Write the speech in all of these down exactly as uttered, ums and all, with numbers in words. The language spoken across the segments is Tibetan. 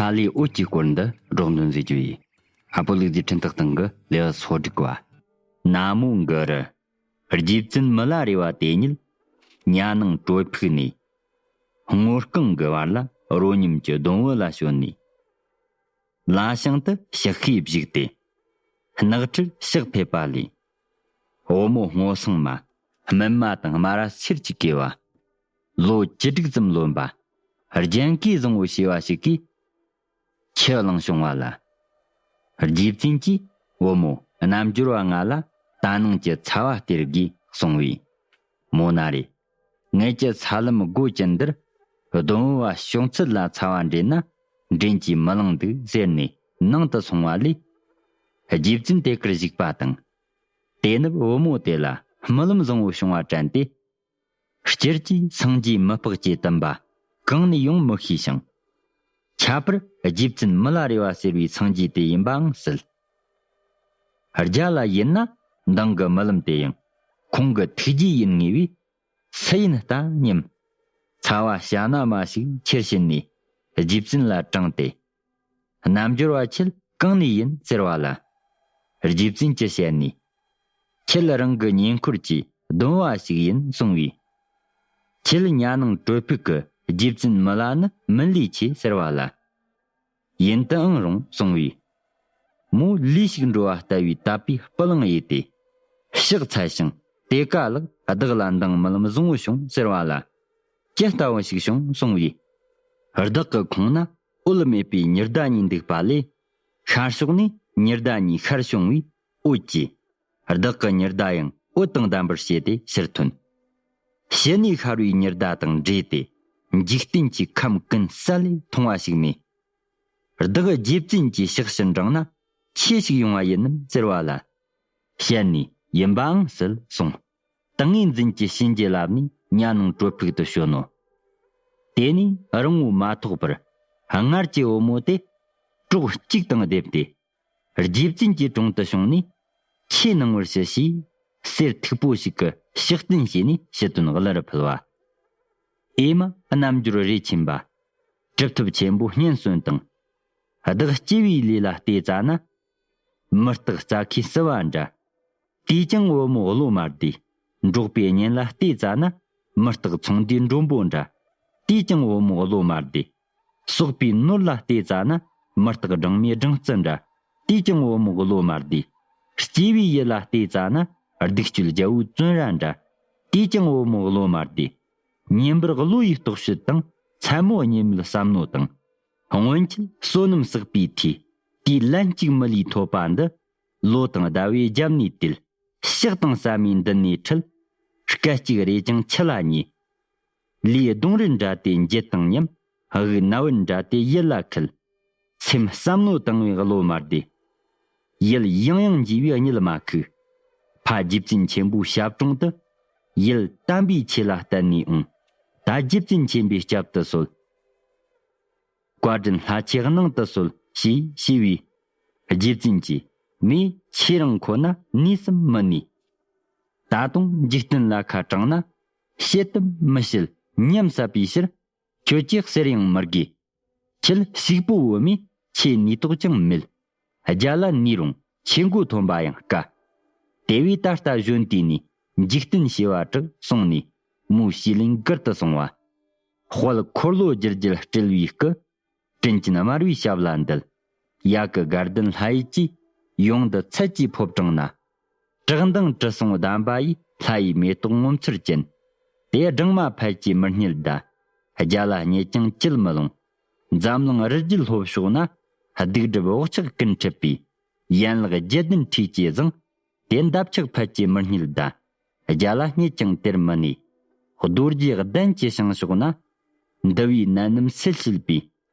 ཨ་ལས་འོད་ཀྱི་སྐོར་འདི་སྒྲོག་འདོན་མཛད་རྒྱུ་ཡིན། ཨ་པོ་ལུག་རྫིའི་འཕྲིན་སྟེགས་སྟེང་གི་ལེའུ་སོ་དྲུག་པ། ན་མོ་གུ་རུ། རྗེ་བཙུན་མི་ལ་རས་པ་དེ་ཉིད་ཉ་ནང་བྲོ་ཕུག་ནས། སྔོ་རྐང་གི་བར་ལ་རོ་སྙོམས་ཀྱི་སྡོང་བོ་ལ་བྱོན་ནས། ལ་ཤང་དུ་ཕྱག་ཤེས་བཞུགས་ཏེ། སྣག་ཁྲིར་ཕྱག་ཕེབས་པ་ལས། བུ་མོ་སྔོ་སང་མ། སྨིན་མ་དང་དམར་སེར་གྱི་གོས་པ། ལོ་བཅུ་དྲུག་ཙམ་ལོན་པ། རྒྱན་གོས་བཟང་བོ་བྱས་པ་ཞིག་གིས། ཁྱི་གླིང་བྱུང་བ་ལ། རྗེ་བཙུན་གྱིས་བུ་མོ་རྣལ་འབྱོར་པ་ང་ལ་ད་ནངས་ཀྱི་ཚ་བ་སྟེར་དགོས་གསུངས་པས། མོ་ན་རེ། ངེད་ཀྱི་ས་ལམ་སྒོ་ཅན་འདིར་སྡོམ་བུ་བ་བྱུང་ཚུལ་ལ་ཚ་བ་འདྲེན་ན་འདྲེན་གྱིས་མི་ལང་འདུག་ཟེར་ནས་ནང་དུ་སོང་བ་ལས། རྗེ་བཙུན་དེ་ཀར་བཞུགས་པ་དང་། དེ་ནུབ་བུ་མོ་དེ་ལ་རྨི་ལམ་བཟང་བོ་བྱུང་བ་དྲན་ཏེ། སྤྱིར་གྱི་སངས་རྒྱས་མི་ལྤགས་ཀྱི་བསྟན་པ་གང་ནས་ཡོང་མི་ཤེས་ཤིང་། ཁྱད་པར་རྗེ་བཙུན་མི་ལ་རས་པ་ཟེར་བའི་སངས་རྒྱས་དེ་ཡིན་པའང་སྲིད། རྒྱ་ལ་ཡིན་ན་མདང་གི་རྨི་ལམ་དེ་ཡང་ཁོང་གི་ཐུགས་རྗེ་ཡིན་ངེས་པས། སུ་ཡིན་ལྟ་སྙམ། ཚ་བ་ཞ་ན་མ་ཞིག་ཁྱེར་ཕྱིན་ནས་རྗེ་བཙུན་ལ་དྲངས་ཏེ། རྣལ་འབྱོར་པ་ཁྱེད་གང་ནས་ཡིན་ཟེར་བ་ལ། རྗེ་བཙུན་གྱིས་བཤད་ནས། ཁྱེད་རང་གི་ཉེ་འཁོར་གྱི་སྡོམ་པ་ཞིག་ཡིན་གསུང་བས། ཁྱེད་ཉ་ནང་བྲོ་ཕུག་གི་རྗེ་བཙུན་མི་ལ་ནི་མི་ལས་ཆེ་ཟེར་བ་ལ། ཡིན་དུའང་རུང་གསུང་བས། མོ་ལུས་ཤིག་འགྲོ་བ་ལྟ་བུའི་དད་པའི་སྤུ་ལང་ཡེ་སྟེ། ཕྱག་འཚལ་ཞིང་དེ་ཀ་ལགས་བདག་ལ་མདང་རྨི་ལམ་བཟང་བོ་བྱུང་ཟེར་བ་ལ། ཅི་ལྟ་བུ་ཞིག་བྱུང་གསུང་བས། བདག་གི་ཁོང་ན་འོད་མེད་པའི་ཉི་ཟླ་གཉིས་འདུག་པ་ལས། ཤར་ཕྱོགས་ནས་ཉི་ཟླ་གཉིས་ཤར་བྱུང་བས་འོད་ཀྱིས། བདག་གི་ཉི་ཟླ་ཡང་འོད་དང་ལྡན་པར་བྱས་ཏེ་ཕྱིར་ཐོན། ཕྱི་ནས་ཤར་བའི་ཉི་ཟླ་དང་འདྲེས་ཏེ། འཇིག་རྟེན་གྱི་ཁམས་ཀུན་གསལ་ལེ་མཐོང་བ་ཞིག་ནས། བདག་རྗེ་བཙུན་གྱི་ཕྱག་ཕྱི་འབྲངས་ན་ཆོས་ཤིག་ཡོང་བ་ཡིན་ནམ་ཟེར་བ་ལ། བཤད་ནས་ཡིན་པའང་སྲིད་གསུངས། ཏིང་ངེ་འཛིན་གྱི་བྱིན་གྱིས་བརླབས་ནས་ཉ་ནང་བྲོ་ཕུག་ཏུ་བྱོན་ནོ། དེ་ནས་རིང་བོ་མ་ཐོགས་པར་སྔར་གྱི་བུ་མོ་དེ་གྲོགས་གཅིག་དང་བསྡེབས་ཏེ། རྗེ་བཙུན་གྱི་དྲུང་དུ་བྱུང་ནས། ཆོས་གནང་བར་ཞུ་ཞེས། གསེར་མཐུག་པོ་ཞིག་གི་ཕྱག་རྟེན་བྱས་ནས་ཞུ་དོན་གླུ་རུ་ཕུལ་བ། ཨེ་མ་རྣལ་འབྱོར་རས་ཆེན་པ། གྲུབ་ཐོབ་ཆེན་པོ་སྙན་གསོན་དང་། བདག་སྐྱེ་བའི་ལས་ལ་བལྟས་ཙ་ན། མི་རྟག་རྩྭ་ཁའི་སྲིད་པ་འདྲ། དེས་ཀྱང་བུ་མོ་བློ་མ་བདེ། འགྲོགས་པའི་གཉེན་ལ་བལྟས་ཙ་ན། མི་རྟག་ཚོང་འདུས་མགྲོན་པོ་འདྲ། དེས་ཀྱང་བུ་མོ་བློ་མ་བདེ། སོག་པོའི་ནོར་ལ་བལྟས་ཙ་ན། མི་རྟག་སྦྲང་མའི་སྦྲང་རྩི་འདྲ། དེས་ཀྱང་བུ་མོ་བློ་མ་བདེ། སྐྱེ་བའི་ཡུལ་ལ་བལྟས་ཙ་ན། སྡིག་སྤྱོད་རྒྱལ་པོའི་བཙོན་ར་འདྲ། དེས་ཀྱང་བུ་མོ་བློ་མ་བདེ། ཉིན་པར་གློ་ཡི་རྟོག་དཔྱོད་དང་། མཚན་མོ་གཉིད་མེད་བསམ་མནོ་དང་། སྔོན་ཆད་བསོད་ནམས་བསགས་པའི་མཐུས། དུས་ལན་གཅིག་མི་ལུས་ཐོབ་པ་འདི། ལོ་དང་ཟླ་བའི་རྒྱབ་ནས་དུས། ཕྱག་དང་ཟ་མའི་མདུན་ནས་ཁྲིད། སྐད་ཅིག་རེ་ཅང་འཆི་ལ་ཉེ། ལུས་གདུང་རུས་འདྲ་སྟེ་འགྱེལ་དང་མཉམ། དབུགས་ནམ་བུ་འདྲ་སྟེ་ཡུལ་ལ་འཁེལ། སེམས་བསམ་མནོ་དང་བའི་བློ་མ་བདེ། ཡུལ་ཡང་ཡང་འགྱེལ་བའི་གཉིད་མ་ཁུག། ཕ་རྗེ་བཙུན་ཆེན་པོའི་ཞབས་དྲུང་དུ། ཡུལ་དམ་པའི་ཆོས་ལ་བརྟེན་ནས་འོང་། ད་རྗེ་བཙུན་ཆེན་པོའི་སྐྱབས་དུ་གསོལ། བཀའ་དྲིན་ལྷ་ཆོས་གནང་དུ་གསོལ་ཞེས་ཞུས་པས། རྗེ་བཙུན་གྱིས་མོས་ཁྱེད་རང་ཁོ་ན་ནུས་སམ་མི་ནུས། ད་དུང་འཇིག་རྟེན་ལ་ཁ་དྲངས་ན་བྱེད་དམ་མི་བྱེད་སྙམ་བསམ་པའི་ཕྱིར། ཁྱོད་ཀྱིས་ཟེར་ཡང་མི་དགོས། ཁྱེད་ཕྱུག་པོ་བོ་མོས་ཆོས་ནུས་དོགས་ཀྱང་མེད། རྒྱ་ལ་ནུས་རུང་ཆོས་མགོ་ཐོན་པ་ཡང་དཀའ། དེ་བས་ད་ལྟ་གཞོན་དུས་ནས་འཇིག་རྟེན་བྱེ་བ་དྲུག་གསུངས་ནས་མོའི་ཞུས་ལན་མགུར་དུ་སོང་བ། དཔལ་འཁོར་ལོ་རྒྱུ་རྒྱུད་སྤྲུལ་བའི་སྐུ། དྲིན་ཅན་དམར་བའི་ཞབས་ལ་འདུད། ཡ་གི་དགའ་ལྡན་ལྷ་ཡུལ་གྱི། ཡོངས་འདུ་ཚལ་གྱི་ཕོ་བྲང་ན། བྲག་མདངས་དྲི་བསུང་གདམས་པ་ཡིས། ལྷ་ཡི་མེ་ཏོག་ངོ་མཚར་ཅན། དེ་སྦྲང་མ་ཕལ་གྱིས་མི་རྙེད་ད། རྒྱ་ལ་རྙེད་ཀྱང་ཅི་ལ་མི་ལོང་། འཛམ་གླིང་རི་རྒྱུད་ལྷོ་ཕྱོགས་ན། གདུགས་སྒྲུབ་བག་ཆགས་ཀུན་འཁྲུད་པའི། ཡན་ལག་བརྒྱད་ལྡན་ཁྲུས་ཀྱི་བཟང་། དེ་འདབ་ཆགས་ཕལ་གྱིས་མི་རྙེད་ད། རྒྱ་ལ་རྙེད་ཀྱང་དེར་མི་གནས། རྡོ་རྗེ་གདན་གྱི་བྱང་ཕྱོགས་ན། འདུལ་བའི་ནད་རྣམས་སེལ་བྱེད་པའི།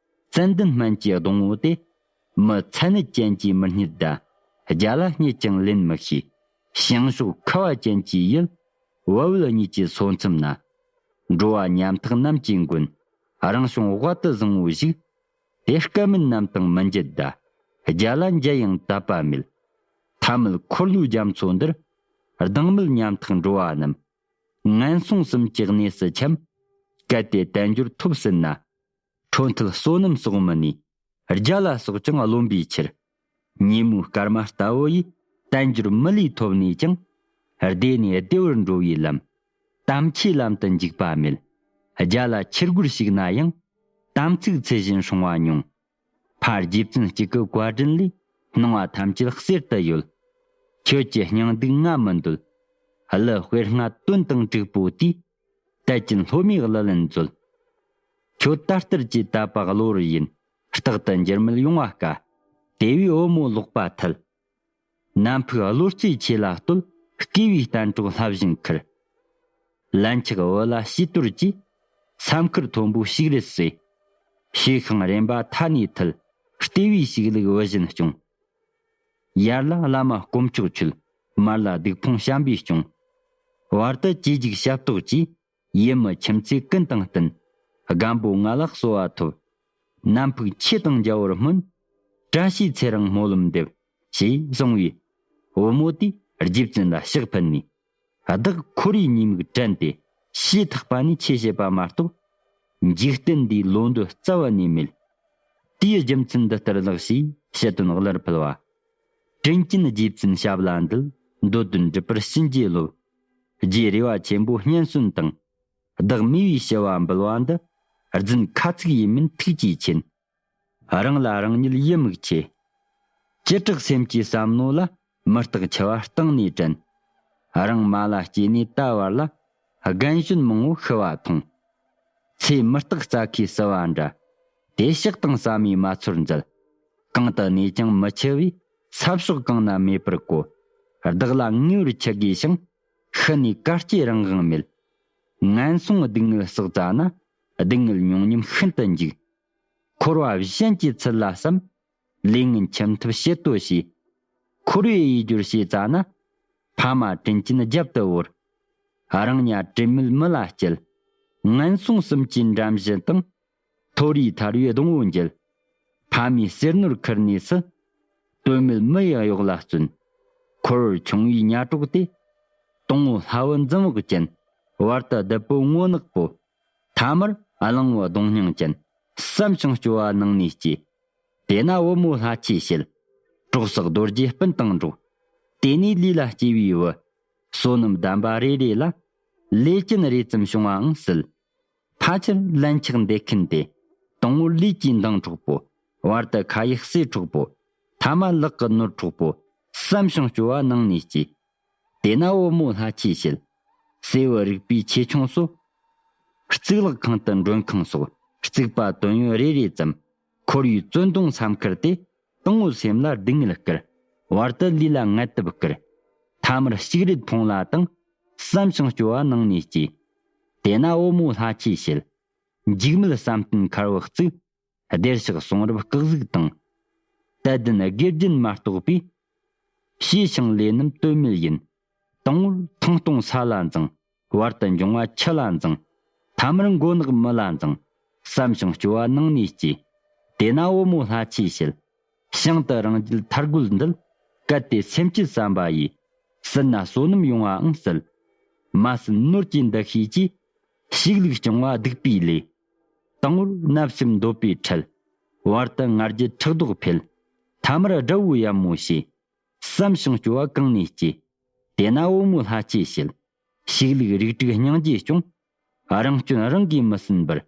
ཙན་དན་སྨན་གྱི་སྡོང་བོ་དེ། མི་ཚད་ནད་ཅན་གྱིས་མི་རྙེད་ད། རྒྱ་ལ་རྙེད་ཀྱང་ལེན་མི་ཤེས། བྱང་ཕྱོགས་ཁ་བ་ཅན་གྱི་ཡུལ། བ་བུལ་གཉིས་ཀྱི་སོ་མཚམས་ན། འགྲོ་བ་ཉམ་ཐག་རྣམས་ཀྱི་མགོན། རང་བྱུང་དབལ་དུ་བཟང་བོ་བཞུགས། དེ་སྐལ་མིན་རྣམས་དང་མི་འབྱེད་ད། རྒྱ་ལ་མཇལ་ཡང་དད་པ་མེད། ཐ་མལ་འཁོར་ལོའི་རྒྱ་མཚོ་འདིར། སྡང་མེད་ཉམ་ཐག་འགྲོ་བ་རྣམས། ངན་སོང་གསུམ་གྱི་གནས་སུ་འཁྱམས། གལ་ཏེ་དལ་འབྱོར་ཐོབ་ཟིན་ན། འཕྲོ་མཐུད་བསོད་ནམས་གསོག་མི་ནུས། རྒྱ་ལ་སོགས་ཀྱང་རློམ་པའི་ཕྱིར། ཉིན་མོའི་སྐར་མ་ལྟ་བུ་ཡིས། དལ་འབྱོར་མི་ལུས་ཐོབ་ནས་ཀྱང་། བདེ་ནས་བདེ་བར་འགྲོ་བའི་ལམ། དམ་ཆོས་ལམ་དུ་འཇུག་པ་མེད། རྒྱ་ལ་ཆུ་སྒོར་ཞིག་ན་ཡང་། དམ་ཚིག་ཚུལ་བཞིན་སྲུང་བ་ཉུང་། ཕ་རྗེ་བཙུན་གཅིག་གི་བཀའ་དྲིན་ལས། སྣང་བ་ཐམས་ཅད་གསེར་དུ་ཡོད། ཁྱོད་ཀྱི་སྙིང་སྡུག་ང་མི་འདོད། གླུ་དཔེར་སྔ་དོན་དང་དྲུག་པོ་དེས། དད་ཅན་སློབ་མའི་གླུ་ལེན་མཛོད། ཁྱོད་ད་ལྟར་གྱི་དད་པ་གློ་བུར་ཡིན། རྟག་ཏུ་འགྱུར་མེད་ཡོང་བ་དཀའ། དེ་བས་བུ་མོ་ལོག་པ་ཐལ། ནམ་ཕུགས་བློ་རྩེ་ཆོས་ལ་གཏོད། བསྐལ་པའི་གཏན་གྲོགས་ལྷ་བཞིན་ཁུར། ལན་ཆགས་བུ་ལ་ཕྱི་དོར་གྱིས། ས་མཁར་མཐོན་པོ་ཞིག་རེད་ཟེར། ཞིག་ཤིང་རེམ་པ་མཐའ་ནས་ཐལ། ལྟེ་བའི་ཞིག་ལུགས་བུ་བཞིན་སྐྱོང་། ཡར་ལ་བླ་མ་དཀོན་མཆོག་མཆོད། མར་ལ་སྡིག་ཕུང་བྱམས་པས་སྐྱོང་། བར་དུ་སྐྱེ་འཇིག་ཞབས་ཏོག་གྱིས། ཡིད་མི་ཁྱིམ་མཚེས་ཀུན་དང་བསྟུན། རྒན་པོ་ང་ལ་གསོ་བ་ཐོབ། ནམ་ཕུགས་ཆོས་དང་འཇལ་བར་སྨོན། བཀྲ་ཤིས་ཚེ་རིང་སྨོན་ལམ་འདེབས། ཞེས་གསུངས་པས། བུ་མོ་དེས་རྗེ་བཙུན་ལ་ཕྱག་ཕུལ་ནས། བདག་ཁོར་ཡུག་ཉེས་དམིགས་དྲན་ཏེ། ཞེ་ཐག་པ་ནས་ཆོས་བྱེད་པ་མ་གཏོགས། འཇིག་རྟེན་འདིའི་ལོ་འདོད་རྩ་བ་ནས་མེད། དེའི་རྒྱུ་མཚན་འདི་ལྟར་ལགས་ཞེས་ཞུ་དོན་གླུར་ཕུལ་བ། དྲིན་ཅན་རྗེ་བཙུན་ཞབས་ལ་འདུད། འདོད་དོན་འགྲུབ་པར་བྱིན་གྱིས་རློབས། རྗེ་རེ་བ་ཆེན་པོ་སྙན་གསོན་དང་། བདག་མོས་པའི་ཞུ་བ་འབུལ་བ་འདི། རྫུན་ཁ་ཚིག་ཡིན་མིན་ཐུགས་རྗེ་ཆེན། རང་ལ་རང་ཉིད་ཡིད་མུག་ཆེ། ཅི་དྲག་སེམས་ཀྱི་བསམ་མནོ་ལ། མི་རྟག་འཆི་བ་སྟེང་ནས་དྲན། རང་མ་ལ་སྐྱེས་ནས་ད་བར་ལ། རྒན་གཞོན་མང་བོ་ཤི་བ་མཐོང་། ཚེ་མི་རྟག་རྩྭ་ཁའི་ཟིལ་བ་འདྲ། དེ་ཕྱག་དང་ཟ་མའི་མ་ཚོར་མཛད། གང་དུ་གནས་ཀྱང་མི་འཆི་བས། ས་ཕྱོགས་གང་ན་མེད་པར་གོ། བདག་ལ་ངེས་པར་འཆི་དགོས་ཤིང་། ཤི་ནས་གར་སྐྱེ་རང་དབང་མེད། ངན་སོང་སྡུག་བསྔལ་བསགས་ཙ་ན། སྡུག་བསྔལ་མྱོང་ཉམས་ཤིན་ཏུ་འཇིགས། འཁོར་བ་གཞན་གྱི་ཚུལ་ལ་བསམ། ལས་ངན་ཁྱིམ་ཐབ་བྱེད་དོ་ཞེས། འཁོར་བའི་གཡས་སྦྱོར་བྱས་ཙ་ན། ཕ་མ་དྲིན་ཅན་རྒྱབ་ཏུ་བོར། རང་ཉ་དྲིན་མེད་མི་ལ་སྐྱེལ། ངན་སོང་གསུམ་གྱི་འགྲམ་བཞི་དང་། མཐོ་རིས་ཐར་བའི་སྡོང་བོ་འགྱེལ། ཕ་མའི་གསེར་ནོར་ཁུར་ནས་སུ། དོན་མེད་མི་ཡི་གཡོག་ལ་བརྩོན། འཁོར་བར་ཆུང་བའི་ཉ་གྲོགས་ཏེ། དང་བོ་ལྷ་བུ་འཛུམ་བག་ཅན། བར་དུ་བདུད་པོ་སྔོ་ནག་པོ། ཐ་མར་གླང་བུ་གདོང་སྙིང་ཅན། བསམ་ཞིང་སྐྱོ་བ་ནང་ནས་སྐྱེས། དེ་ན་བུ་མོ་ལྷ་ཆོས་བྱེད། གྲོགས་སོགས་རྡོ་རྗེ་སྤུན་དང་འགྲོགས། དེ་ནས་ལུས་ལ་སྐྱེས་པའི་བུ། བསོད་ནམས་གདམས་པ་རེ་རེ་ལ། ལས་ཅན་རེ་ཙམ་བྱུང་བའང་སྲིད། ཕལ་ཆེར་ལན་ཆགས་འདེད་མཁན་དེ། དང་པོར་ལུས་ཀྱི་མདངས་འཕྲོག་པོ། བར་དུ་ཁ་ཡི་གསོས་འཕྲོག་པོ། ཐ་མ་ལག་གི་ནོར་འཕྲོག་པོ། བསམ་ཞིང་སྐྱོ་བ་ནང་ནས་སྐྱེས། དེ་ན་བུ་མོ་ལྷ་ཆོས་བྱེད། སྲས་བུ་རིག་པའི་ཆེ་ཆུང་སོགས། གཙུག་ལག་ཁང་དུ་མགྲོན་ཁང་སོགས། རྩིག་པ་དོན་ཡོད་རེ་རེ་ཙམ། འཁོར་བའི་བཙོན་དོང་མཚམས་ཁུར་ཏེ། དང་པོ་སེམས་ལ་སྡུག་བསྔལ་བསྐུར། བར་དུ་ལུས་ལ་ངལ་དུབ་བསྐུར། ཐ་མར་ཞིག་རལ་ཕོངས་ལ་དང་། བསམ་ཞིང་སྐྱོ་བ་ནང་ནས་སྐྱེས། དེ་ན་བུ་མོ་ལྷ་ཆོས་བྱེད། འཇིགས་མེད་བསམ་གཏན་མཁར་བུ་བརྩིགས། བདེར་གཤེགས་གསུང་རབ་སྐུ་གཟུགས་དང་། དད་ལྡན་དགེ་རྒན་མ་གཏོགས་པའི། ཞེས་ཤིང་ལས་རྣམས་དོན་མེད་ཡིན། དང་པོར་ཐང་སྟོང་ས་ལ་འཛིང་། བར་དུ་འབྱུང་བ་ཆུ་ལ་འཛིང་། ཐ་མར་མགོ་ནག་མི་ལ་འཛིང་། བསམ་ཞིང་སྐྱོ་བ་ནང་ནས་སྐྱེས། དེ་ན་བུ་མོ་ལྷ་ཆོས་བྱེད། བྱང་དུ་རང་རྒྱུད་མཐར་རྒོལ་འདུལ། གལ་ཏེ་སེམས་ཅན་བསམ་པ་ཡིས། སྲིད་ན་བསོད་ནམས་ཡོང་བའང་སྲིད། མ་སྲིད་ནོར་གྱི་འདུ་ཤེས་ཀྱིས། ཞིག་ལུགས་སྐྱོང་བ་སྡིག་པའི་ལས། དང་པོར་བརྣབ་སེམས་འདོད་པའི་ཁྲལ། བར་དུ་ང་རྒྱལ་ཕྲག་དོག་འཕེལ། ཐ་མར་དགྲ་བོའི་ཡ་མོ་བྱས། བསམ་ཞིང་སྐྱོ་བ་གང་ནས་སྐྱེས། དེ་ན་བུ་མོ་ལྷ་ཆོས་བྱེད། ཞིག་ལུགས་རིགས་དྲུག་སྙིང་རྗེ་སྐྱོང་། རང་སྐྱོན་རང་གིས་མི་སེམས་པར།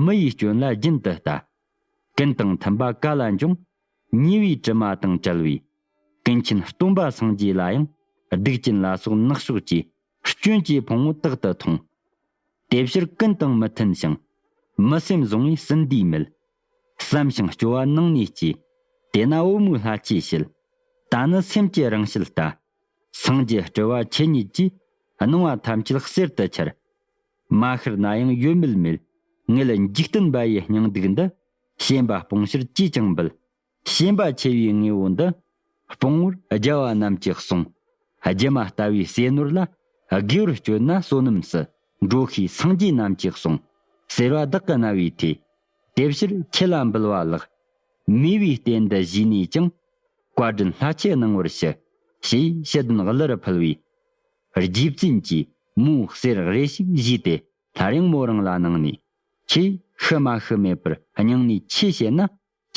མི་ཡི་སྐྱོན་ལ་རྒྱུན་དུ་ལྟ། ཀུན་དང་མཐུན་པ་ག་ལ་འབྱུང་། ཉེས་པའི་དྲི་མ་དང་བྲལ་བའི། ཀུན་མཁྱེན་སྟོན་པ་སངས་རྒྱས་ལ་ཡང་། སྡིག་ཅན་ལ་སོགས་ནག་ཕྱོགས་ཀྱི། སྐྱོན་གྱི་ཕུང་པོ་རྟག་ཏུ་མཐོང་། དེ་ཕྱིར་ཀུན་དང་མི་མཐུན་ཞིང་། མི་སེམས་བཟུང་བའི་ཟིན་བྲིས་མེད། བསམ་ཞིང་སྐྱོ་བ་ནང་ནས་སྐྱེས། དེ་ན་བུ་མོའི་ལྷ་ཆོས་བྱེད། ད་ནི་སེམས་ཀྱི་རང་བཞིན་ལྟ། སངས་རྒྱས་སྤྲུལ་པ་ཆོས་ཉིད་ཀྱིས། སྣང་བ་ཐམས་ཅད་གསེར་དུ་འཆར། མ་ཤར་ན་ཡང་ཡོད་མེད་མེད། ངེད་འཇིག་རྟེན་པ་ཡི་སྙིང་སྡུག་འདི། ཞེན་པ་སྤོང་ཕྱིར་ཅིས་ཀྱང་འབུལ། ཞེན་པ་ཆེ་བའི་དངོས་པོ་འདི། སྤོང་བར་རྒྱལ་བ་རྣམས་ཀྱིས་གསུངས། སྒྱུ་མ་ལྟ་བུའི་ཟས་ནོར་ལ། དགེ་བར་སྤྱོད་ན་བསོད་ནམས་སུ། འགྲོ་ཤེས་སངས་རྒྱས་རྣམས་ཀྱིས་གསུངས། ཟེར་བ་བདག་གི་རྣ་བས་ཐོས། དེ་ཕྱིར་ཁྱེད་ལ་འབུལ་བ་ལགས། མོས་པའི་རྟེན་འདི་བཞེས་ནས་ཀྱང་། བཀའ་དྲིན་ལྷ་ཆོས་གནང་བར་ཞུ། ཞེས་ཞུ་དོན་གླུར་ཕུལ་བས། རྗེ་བཙུན་གྱིས་མོའི་གསེར་རེ་ཞིག་བཞེས་ཏེ། སླར་ཡང་མོ་རང་ལ་གནང་ནས། ཁྱེད་ཤི་མ་ཤི་མེད་པར་སྙིང་ནས་ཆོས་བྱེད་ན།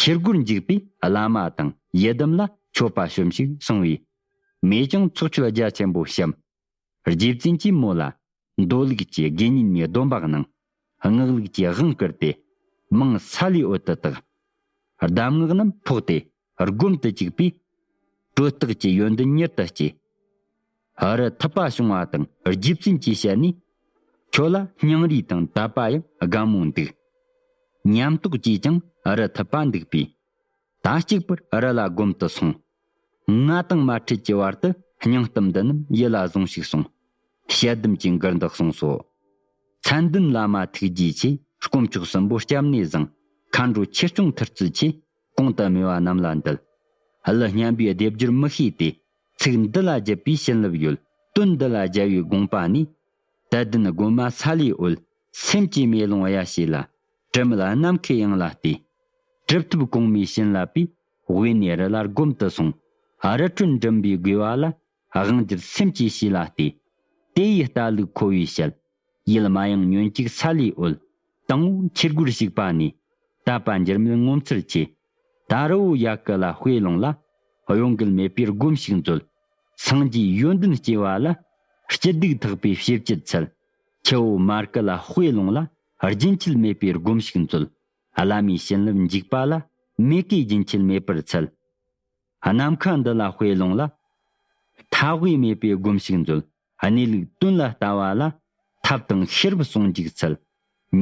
ཁྱེར་སྒོར་འཇུག་པའི་བླ་མ་དང་ཡི་དམ་ལ་མཆོད་པ་ཤོམས་ཤིག་གསུང་བས། མོས་ཀྱང་ཚོགས་མཆོད་རྒྱ་ཆེན་པོ་བཤམས། རྗེ་བཙུན་གྱིས་མོ་ལ་མདོ་ལུགས་ཀྱི་དགེ་བསྙེན་མའི་སྡོམ་པ་གནང་། སྔགས་ལུགས་ཀྱི་དབང་བསྐུར་ཏེ། མིང་ས་ལེའུ་དུ་བཏགས། གདམས་ངག་རྣམས་ཕོག་སྟེ་སྒོམ་དུ་བཅུག་པས། གྲོལ་སྟེགས་ཀྱི་ཡོན་ཏན་མྱུར་དུ་སྐྱེས། ཨ་རི་ཐུབ་པ་བྱུང་བ་དང་རྗེ་བཙུན་གྱི་ཞལ་ནས། ཁྱོད་ལ་སྙིང་རུས་དང་དད་པ་ཡང་དགའ་མོ་འདུག། ཉམས་རྟོགས་ཀྱིས་ཀྱང་ཨ་རི་ཐུབ་པ་འདུག་པས། ད་གཅིག་པུར་ཨ་རི་ལ་སྒོམ་དུ་སོང་། ང་དང་མ་འཕྲད་ཀྱི་བར་དུ་སྙིང་གཏམ་འདི་རྣམས་ཡིད་ལ་བཟུང་ཞིག་གསུངས། དཔྱད་གདམས་ཀྱི་མགུར་འདི་གསུངས་སོ། མཚན་ལྡན་བླ་མ་ཐུགས་རྗེ་ཆེ། དཀོན་མཆོག་གསུམ་པོ་སྐྱབས་གནས་བཟང་། མཁའ་འགྲོ་ཆོས་སྐྱོང་ཐུགས་རྩལ་ཆེ། གོང་དུ་སྨྲས་པ་རྣམས་ལ་འདུད། གླུ་སྙན་པའི་སྡེབ་སྦྱོར་མི་ཤེས་ཏེ། ཚིག་འདི་ལ་བརྒྱབ་པའི་བྱིན་རླབས་ཡོད། དོན་འདི་ལ་རྒྱལ་བའི་དགོངས་པ་ནི། དད་ལྡན་སྒོམ་མ་ས་ལེའུ་འོད། སེམས་ཀྱི་མེ་ལོང་གཡའ་ཞིག་ལ། དྲི་མེད་ནམ་མཁའི་དབྱིངས་ལ་ལྟོས། གྲུབ་ཐོབ་གོང་མའི་བྱིན་རླབས་པས། དབུས་ནས་རི་ལ་སྒོམ་དུ་སོང་། རི་ཁྲོད་འགྲིམ་པའི་དགོས་པ་ལ། དབང་སྒྱུར་སེམས་ཀྱི་གཤིས་ལ་ལྟོས། དེ་ཡི་ལྟ་ལུགས་ཁོ་བོས་བཤད། ཡིད་མ་ཡེངས་ཉོན་ཅིག་ས་ལེའུ་འོད། དང་པོ་ཁྱེར་སྒོར་ཞུགས་པ་ནས། དད་པ་འགྱུར་མེད་ངོ་མཚར་ཆེ། ད་རི་བོ་ཡ་ཀི་ལ་དཔེ་ལོངས་ལ། གཡོ་འགུལ་མེད་པའི་སྒོམ་ཞིག་མཛོད། སངས་རྒྱས་ཡོན་ཏན་སྐྱེ་བ་ལ། སྐྱིད་སྡུག་ཐེག་པའི་བྱེད་སྤྱད་འཚལ། ཁྱེའུ་མར་ཀི་ལ་དཔེ་ལོངས་ལ། རྒྱུན་ཆད་མེད་པའི་སྒོམ་ཞིག་མཛོད། བླ་མའི་བྱིན་རླབས་འཇུག་པ་ལ། མོས་གུས་རྒྱུན་ཆད་མེད་པར་འཚལ། ནམ་མཁའ་འདི་ལ་དཔེ་ལོངས་ལ། མཐའ་དབུས་མེད་པའི་སྒོམ་ཞིག་མཛོད། གནས་ལུགས་དོན་ལ་ལྟ་བ་ལ། ཐབས་དང་ཤེས་རབ་ཟུང་འཇུག་འཚལ།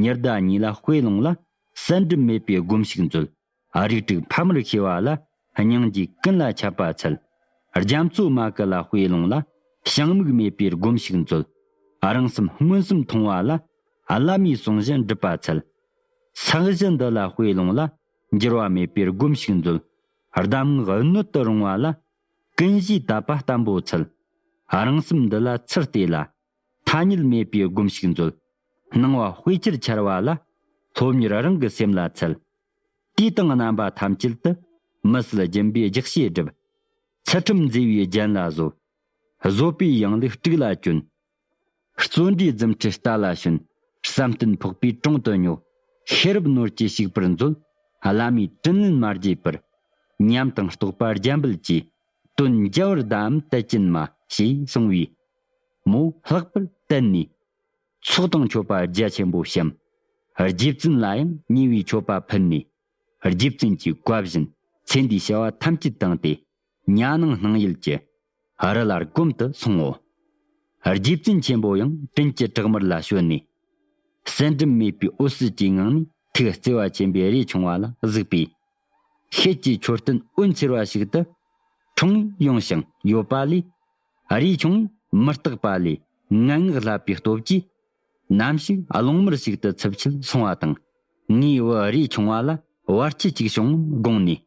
ཉི་ཟླ་གཉིས་ལ་དཔེ་ལོངས་ལ། བསལ་འགྲིབ་མེད་པའི་སྒོམ་ཞིག་མཛོད། རིགས་དྲུག་ཕ་མར་ཤེས་པ་ལ། སྙིང་རྗེ་ཀུན་ལ་ཁྱབ་པ་འཚལ། རྒྱ་མཚོ་མ་ཀི་ལ་དཔེ་ལོངས་ལ། བྱང་མིག་མེད་པའི་སྒོམ་ཞིག་མཛོད། རང་སེམས་མངོན་སུམ་མཐོང་བ་ལ། བླ་མའི་གསུང་བཞིན་སྒྲུབ་པ་འཚལ། ས་གཞི་འདི་ལ་དཔེ་ལོངས་ལ། འགྱུར་བ་མེད་པའི་སྒོམ་ཞིག་མཛོད། གདམས་ངག་སྣོད་དུ་རུང་བ་ལ། ཀུན་གཞིའི་དད་པ་བརྟན་པོ་འཚལ། རང་སེམས་འདི་ལ་ཚུར་བལྟས་ལ། ཐ་སྙད་མེད་པའི་སྒོམ་ཞིག་མཛོད། སྣང་བ་དཔེ་ཆར་འཆར་བ་ལ། སློབ་གཉེར་རང་གི་སེམས་ལ་འཚལ། དུས་དང་རྣམ་པ་ཐམས་ཅད་དུ། མི་བསད་སྦྱིན་པའི་ལྗགས་བཤད་སྒྲུབ། ཚུལ་ཁྲིམས་མཛེས་པའི་རྒྱན་ལ་བཟོ། བཟོད་པའི་ཡང་ལུགས་དཀྲུགས་ལ་གྱོན། བརྩོན་འགྲུས་རྫུ་འཕྲུལ་རྟ་ལ་ཞོན། བསམ་གཏན་ཕོག་པའི་གྲོང་དུ་སྨྱོ། ཤེས་རབ་ནོར་གྱིས་ཕྱུག་པར་མཛོད། བླ་མའི་དྲིན་ལན་མ་བརྗེད་པར། ཉམས་དང་རྟོགས་པ་རྒྱ་འབུལ་གྱིས། དོན་འཇལ་བར་གདའ་འམ་དད་ཅན་མ། ཞེས་གསུངས་པས། མོ་ལྷག་པར་དད་ནས། ཚོགས་དང་མཆོད་པ་རྒྱ་ཆེན་པོ་བཤམས། རྗེ་བཙུན་ལ་ཡང་ཉེ་བའི་མཆོད་པ་ཕུལ་ནས། རྗེ་བཙུན་གྱི་བཀའ་བཞིན་ཚེ་འདིའི་བྱ་བ་ཐམས་ཅད་བཏང་སྟེ། ཉ་ནང་སྣང་ཡུལ་གྱི་རི་ལ་སྒོམ་དུ་སོང་ངོ་། རྗེ་བཙུན་ཆེན་པོ་ཡང་དྲིན་གྱི་བྲག་དམར་ལ་བྱོན་ནས། བསལ་འགྲིབ་མེད་པའི་འོད་ཟེར་གྱི་ངང་ནས་ཐུགས་བརྩེ་བ་ཆེན་པོས་རས་ཆུང་བ་ལ་གཟིགས་པས། ཤེལ་གྱི་མཆོད་རྟེན་འོད་འཚེར་བ་ཞིག་ཏུ་འཁྲུངས་ཡོང་ཞིང་ཡོད་པ་ལས། རས་ཆུང་མི་རྟག་པ་ལས་ངན་སྔགས་བསླབ་པའི་སྟོབས་ཀྱིས། ནམ་ཞིག་རླུང་དམར་ཞིག་ཏུ་ཚབས་ཆེར་སོང་བ་དང་། ངའི་བུ་རས་ཆུང་བ་ལ་བར་ཆད་ཅིག་བྱུང་དགོངས་ནས།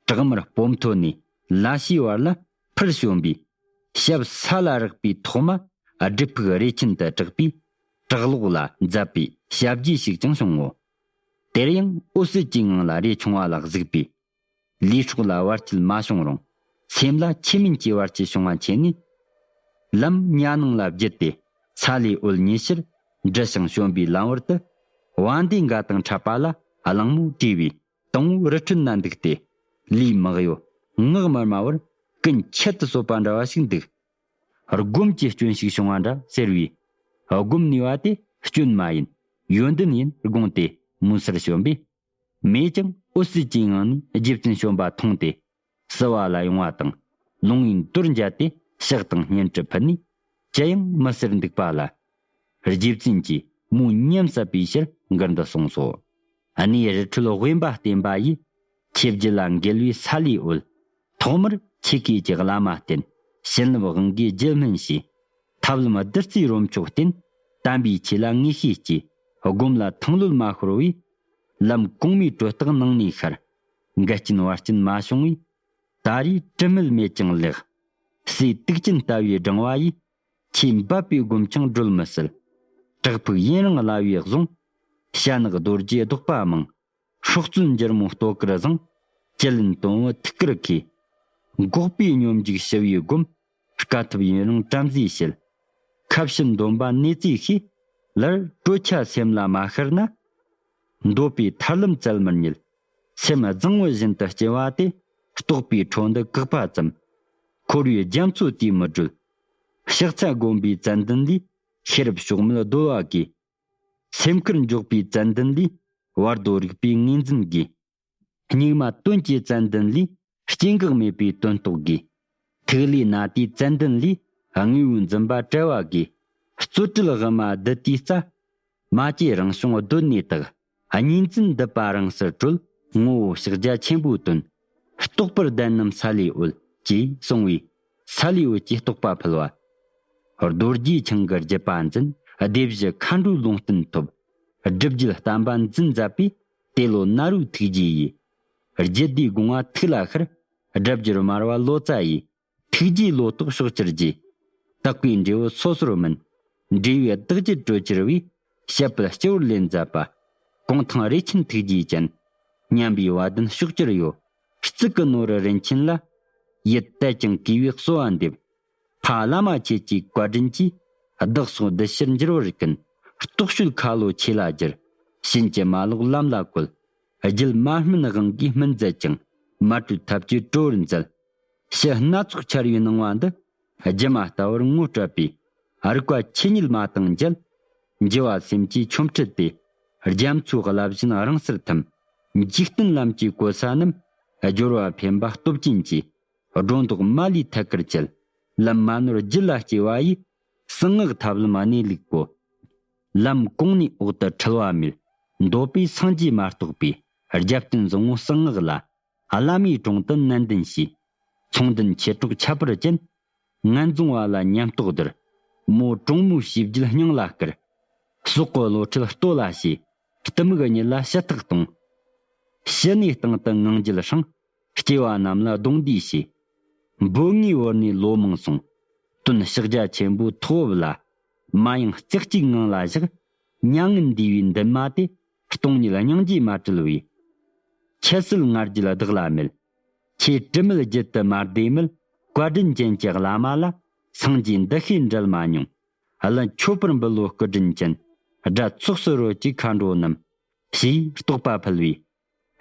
བྲག་དམར་སྤོ་མཐོ་ནས་ལ་ཕྱིའི་བར་ལ་འཕུར་བྱོན་པས། ཞབས་ས་ལ་རེག་པའི་ཐོག་མ་སྒྲུབ་ཕུག་རས་ཆེན་དུ་གྲགས་པའི་བྲག་ལོགས་ལ་མཛད་པའི་ཞབས་རྗེས་ཤིག་ཀྱང་བྱུང་ངོ་། དེར་ཡང་འོད་ཟེར་གྱི་ངང་ལ་རས་ཆུང་བ་ལ་གཟིགས་པས། ལུས་སྲོག་ལ་བར་ཆད་མ་བྱུང་རུང་སེམས་ལ་ཆོས་མིན་གྱི་བར་ཆད་བྱུང་བ་མཁྱེན་ནས། ལམ་ཉ་ནང་ལ་བརྒྱུད་དེ་ས་ལེའུ་འོད་ཉི་ཤར་འབྲི་ཞིང་བྱོན་པའི་ལམ་བར་དུ། བ་དན་འགའ་དང་འཕྲད་པ་ལ་གླང་མོ་བྲོས་པས། དང་པོ་རི་ཁྲོད་ན་འདུག་སྟེ། ལུས་མི་གཡོ། ངག་མི་སྨྲ་བར་ཀུན་ཁྱད་དུ་གསོད་པ་འདྲ་བ་ཞིག་འདུག། སྒོམ་གྱི་སྐྱོན་ཞིག་བྱུང་བ་འདྲ་ཟེར་བས། སྒོམ་ནུས་པ་དེ་སྐྱོན་མ་ཡིན། ཡོན་ཏན་ཡིན་དགོངས་ཏེ་མུན་སར་བྱོན་པས། མོས་ཀྱང་འོད་ཟེར་གྱི་ངང་ནས་རྗེ་བཙུན་བྱོན་པ་མཐོང་སྟེ། བསུ་བ་ལ་ཡོང་བ་དང་། ལོང་བའི་མདོར་མཇལ་ཏེ་ཕྱག་དང་སྙན་དྲི་ཕུལ་ནས། ཅི་ཡང་མི་ཟེར་འདུག་པ་ལ། རྗེ་བཙུན་གྱིས་མོ་ཉམས་སད་པའི་ཕྱིར་མགུར་འདི་གསུངས་སོ། གནས་རི་ཁྲོད་དབེན་པ་བསྟེན་པ་ཡིས། ཁྱེད་རྒྱུད་ལ་འགལ་བའི་ས་ལེའུ་འོད། ཐོག་མར་ཆོས་སྐད་ཀྱི་བླ་མ་བསྟེན། བྱིན་རླབས་དབང་གིས་རྒྱུད་སྨིན་ཞེས། ཐབས་ལམ་བདུད་རྩིའི་རོ་མཆོག་བསྟེན། དམ་པའི་ཆོས་ལ་ངེས་ཤེས་སྐྱེས། སྒོམ་ལ་ཐང་ལྷོད་མ་ཤོར་བས། ལམ་གོང་མའི་གྲོལ་རྟགས་ནང་ནས་ཤར། འགལ་རྐྱེན་བར་རྐྱེན་མ་བྱུང་བས། ད་རེས་དྲི་མེད་མེད་ཀྱང་ལེགས། སྲས་དུག་ཅན་ལྟ་བུའི་སྦྲང་བ་ཡིས། ཆོས་འབབ་པའི་སྒོམ་ཀྱང་སྒྲོལ་མི་སྲིད། བྲག་ཕུག་ཡུན་རིང་བརླ་བས་བཟུང་། ཞྭ་ནག་རྡོ་རྗེ་བཟློག་པ་མང་། སྲོག་རྩོལ་འགྱུར་མོ་ལྟོ་དཀར་བཟང་། ཅི་ལེན་དོན་བུ་ཐུགས་ཀར་མཁས། འགོག་པའི་སྙོམས་འཇུག་ཞི་བའི་སྒོམ། དཀའ་ཐུབ་ཡུན་རིང་བྲམ་ཟེའི་བྱེད། ཁ་བྱིན་འདོན་པ་ནེ་ཙོས་ཤེས། ལར་གྲོས་ཆ་སེམས་ལ་མ་ཤར་ན། འདོད་པའི་ཐར་ལམ་བཙལ་མི་རྙེད། སེམས་གཙང་བོ་བཞིན་དུ་སྐྱེ་བ་དེ། རྟོགས་པའི་འཕྲོ་འདི་བཀག་པ་ཙམ། འཁོར་བའི་རྒྱ་མཚོ་དེས་མི་སྒྲོལ། ཕྱག་འཚལ་སྒོམ་པའི་ཙན་དན་ལས། ཤེས་རབ་ཕྱོགས་མེད་རྡོལ་བ་གིས། སེམས་ཁུར་འཇོག་པའི་ཙན་དན་ལས། བར་དོ་རིག་པའི་ངོས་འཛིན་དགོས། སྙིགས་མ་དོན་གྱི་ཙན་དན་ལས། སྐྱེ་འགག་མེད་པའི་དོན་རྟོགས་དགོས། ཐིག་ལེ་ན་དེའི་ཙན་དན་ལས། དངོས་པོའི་འཛིན་པ་བྲལ་བ་དགོས། རྩོལ་བྲལ་དབུ་མ་བདུད་དེའི་རྩ། མ་སྐྱེས་རང་བྱུང་གདོད་ནས་དག། གཉིས་འཛིན་སྡུད་པ་རང་སར་གྲོལ། ངོ་བོ་ཕྱག་རྒྱ་ཆེན་པོའི་དོན། རྟོགས་པར་ལྡན་རྣམས་སཱ་ལུའི་འོད། ཅེས་གསུངས་པས། སཱ་ལུའི་འོད་ཀྱིས་རྟོགས་པ་ཕུལ་བ། རྡོ་རྗེ་འཆང་གི་བརྒྱུད་པ་འཛིན། སྡེ་བཞི་མཁའ་འགྲོའི་ལུང་བསྟན་ཐོབ། སྒྲུབ་བརྒྱུད་བསྟན་པ་འཛིན་མཛད་པའི། ཏེ་ལོ་ནཱ་རོའི་ཐུགས་རྗེ་ཡིས། རྒྱུད་སྡེའི་དགོངས་པ་ཐུགས་ལ་ཤར། སྒྲ་བསྒྱུར་མར་པ་ལོ་ཙཱ་ཡིས། ཐུགས་རྗེའི་ལོ་ཏོག་ཕྱོགས་གྱུར་རྗེས། དག་པའི་འབྲས་བུ་སོ་སོར་སྨིན། འབྲས་བུའི་བདག་རྒྱུད་གྲོལ་གྱུར་པའི། བཤད་པའི་སྤྱི་བོར་ལེན་མཛད་པ། གུང་ཐང་རས་ཆེན་ཐུགས་རྗེ་ཅན། མཉམ་པའི་བ་དན་ཕྱོགས་གྱུར་ཡོད། གཙུག་གི་ནོར་བུ་རིན་ཆེན་ལ། ཡིད་དད་ཅིང་གུས་པས་གསོལ་བ་འདེབས། ཕ་བླ་མ་ཁྱེད་ཀྱི་བཀའ་དྲིན་གྱིས། བདག་སོགས་འདི་ཕྱིར་འགྱུར་བར་ཀུན། རྟོག་དཔྱོད་ཁ་ལོ་ཆེ་ལ་བསྒྱུར། བྱིན་གྱིས་མ་ལོག་ལམ་ལ་བཀོད། རྒྱུད་མ་སྨིན་དབང་གིས་སྨིན་མཛད་ཅིང་། མ་གྲོལ་ཐབས་ཀྱིས་གྲོལ་བར་མཛད། ཕྱི་སྣ་ཚོགས་འཆར་བའི་སྣང་བ་འདི། སྒྱུ་མ་ལྟ་བུར་ངོ་སྤྲད་པས། རིག་པ་ཆོས་ཉིད་མ་བཏང་འགྱེལ། འགྱུ་བ་སེམས་ཀྱི་ཆོ་འཕྲུལ་ཏེ། རྒྱ་མཚོའི་རླབས་བཞིན་རང་སར་ཐིམ། འཇིག་རྟེན་ལམ་གྱི་གོལ་ས་རྣམས། སྦྱོར་བ་འཕེན་པ་སྟོབས་ཅན་གྱིས། སྒྲོ་འདོགས་མ་ལུས་ཐད་ཀར་བཅད། ལམ་མ་ནོར་རྒྱུད་ལ་སྐྱེ་བ་ཡི། གསང་སྔགས་ཐབས་ལམ་གནས་ལུགས་པོ། ལམ་གོང་ནས་འོག་ཏུ་འཁྲུལ་བ་མེད། འདོད་པའི་སངས་རྒྱས་མ་གཏོགས་པའི། རྒྱབ་རྟེན་བཟང་བོ་གསང་སྔགས་ལ། བླ་མའི་དྲུང་དུ་ནན་ཏན་བྱས། ཚོང་ལྡན་མཆེད་གྲོགས་ཁྱད་པར་ཅན། ངན་རྫོང་བ་ལ་ཉམས་རྟོགས་བསྡུར། མོ་གྲོང་མོའི་བྱིས་རྒྱུད་སྙིང་ལ་བསྐུར། སྲོག་གི་བློ་ཁྲིད་ལྟོ་ལ་བྱས། གཏི་མུག་གཉིད་ལ་ཞུ་དག་གཏོང་། ཕྱི་ནས་སྟེང་དུ་ངང་རྒྱུད་སྲུང་། སྐྱེ་བ་རྣམས་ལ་གདུང་འདུས་བྱས། འབོད་ངེས་བོར་ནས་ལོ་མང་སོང་། དོན་ཕྱག་རྒྱ་ཆེན་པོའི་ཐོག་བབ་ལ། མ་ཡེངས་རྩེ་གཅིག་ངང་ལ་བཞག། མྱ་ངན་འདས་པའི་འདུན་མ་དེ། སྟོང་ཉིད་སྙིང་རྗེས་མ་བྲལ་བའི། ཁྱད་གསོད་ང་རྒྱལ་བདག་ལ་མེད། ཁྱེད་དྲི་མེད་རྒྱུད་དུ་མ་བདེ་མེད། བཀའ་དྲིན་ཅན་གྱི་བླ་མ་ལ། སངས་རྒྱས་འདུ་ཤེས་འབྲལ་མ་མྱོང་། བླུན་མཆོད་པར་འབུལ་ལོ་སྐུ་དྲིན་ཅན། དགྲ་ཚོགས་སུ་རོལ་གྱི་མཁའ་འགྲོ་རྣམས། ཞེས་རྟོགས་པ་ཕུལ་བས།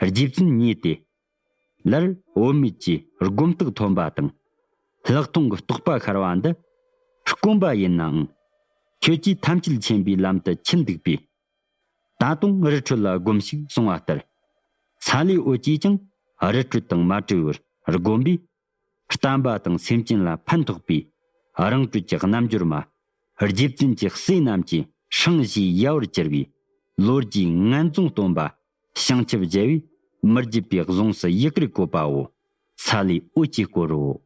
རྗེ་བཙུན་མཉེས་ཏེ། ལར་བུད་མེད་ཀྱི་སྒོམ་རྟགས་ཐོན་པ་དང་། ལྷག་མཐོང་གི་རྟོགས་པ་ཤར་བ་འདི། དཀོན་པ་ཡིན་ནའང་། ཁྱོད་ཀྱིས་ཐམས་ཅད་མཁྱེན་པའི་ལམ་དུ་ཁྱིད་འདུག་པས། ད་དུང་རི་ཁྲོད་ལ་སྒོམས་ཤིག་གསུང་བ་ལྟར། སཱ་ལུའི་འོད་ཀྱིས་ཀྱང་རི་ཁྲོད་དང་མ་བྲལ་བར་སྒོམ་པས། བསྟན་པ་དང་སེམས་ཅན་ལ་ཕན་ཐོགས་པའི་རང་གྲོལ་གྱི་རྣལ་འབྱོར་མ། རྗེ་བཙུན་གྱི་སྲས་རྣམས་ཀྱི་སྲིང་བཞིའི་ཡབ་བར་གྱུར་པའི་ལོ་རྒྱུས་ངན་རྫོང་སྟོན་པ། བྱང་ཆུབ་རྒྱལ་བའི་མི་བརྒྱུད་པའི་གཟུངས་སུ་ཡི་གེར་བཀོད་པའོ། སཱ་ལུའི་འོད་ཀྱི་སྐོར་རོ།